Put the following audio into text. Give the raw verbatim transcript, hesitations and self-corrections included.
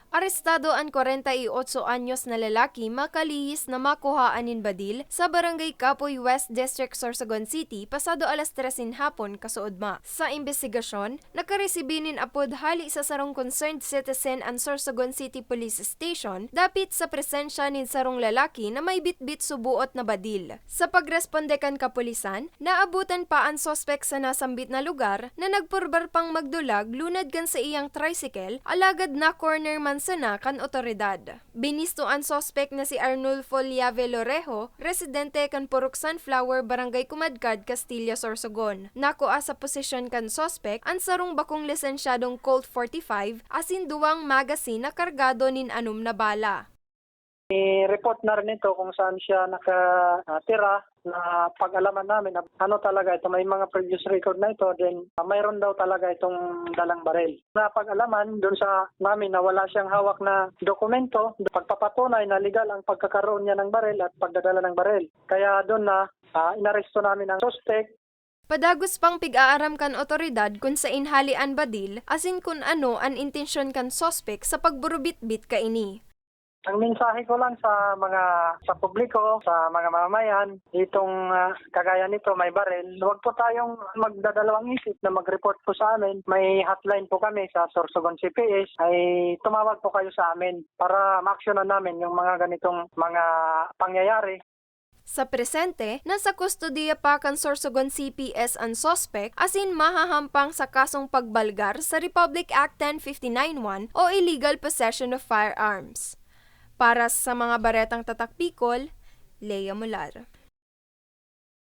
Arestado an kwarenta y otso anyos na lalaki makalihis na makuhaan nin badil sa Barangay Kapoy West, District Sorsogon City, pasado alas tres nin hapon kasuodma. Sa imbestigasyon, nakaresibi nin apod hali sa sarong concerned citizen an Sorsogon City Police Station dapit sa presensya nin sarong lalaki na may bitbit subuot na badil. Sa pagresponde kan kapulisan, naabutan pa an suspek sa nasambit na lugar na nagpurbar pang magdulag lunad kan saiyang tricycle, alagad na-corner man sana kan otoridad. Binisto an suspek na si Arnulfo Liave Lorejo, residente kan Purok Sunflower, Barangay Kumadkad, Castilla, Sorsogon. Nakua sa posesyon kan suspek an sarong bakong lisensyadong Colt forty-five asin duwang magazine na kargado nin anom na bala. I-report na rin ito kung saan siya nakatira, na pag-alaman namin na ano talaga ito, may mga previous record na ito, then ah, mayroon daw talaga itong dalang baril. Napag-alaman doon sa namin na wala siyang hawak na dokumento, pagpapatunay na legal ang pagkakaroon niya ng baril at pagdadala ng baril. Kaya doon na ah, inaresto namin ang suspect. Padagos pang pig-aaram kan otoridad kun saen hali an badil asin kun ano an intensyon kan suspek sa pagburubitbit kaini. Ang mensahe ko lang sa mga, sa publiko, sa mga mamamayan, itong ah, kagaya nito, may baril, huwag po tayong magdadalawang isip na mag-report po sa amin. May hotline po kami sa Sorsogon C P S, ay tumawag po kayo sa amin para maaksyonan namin yung mga ganitong mga pangyayari. Sa presente, nasa kustodiya pa kan Sorsogon C P S an suspek asin mahahampang sa kasong pagbalgar sa Republic Act ten fifty-nine one o illegal possession of firearms. Para sa mga Baretang Tatak Bicol, Lea Molar.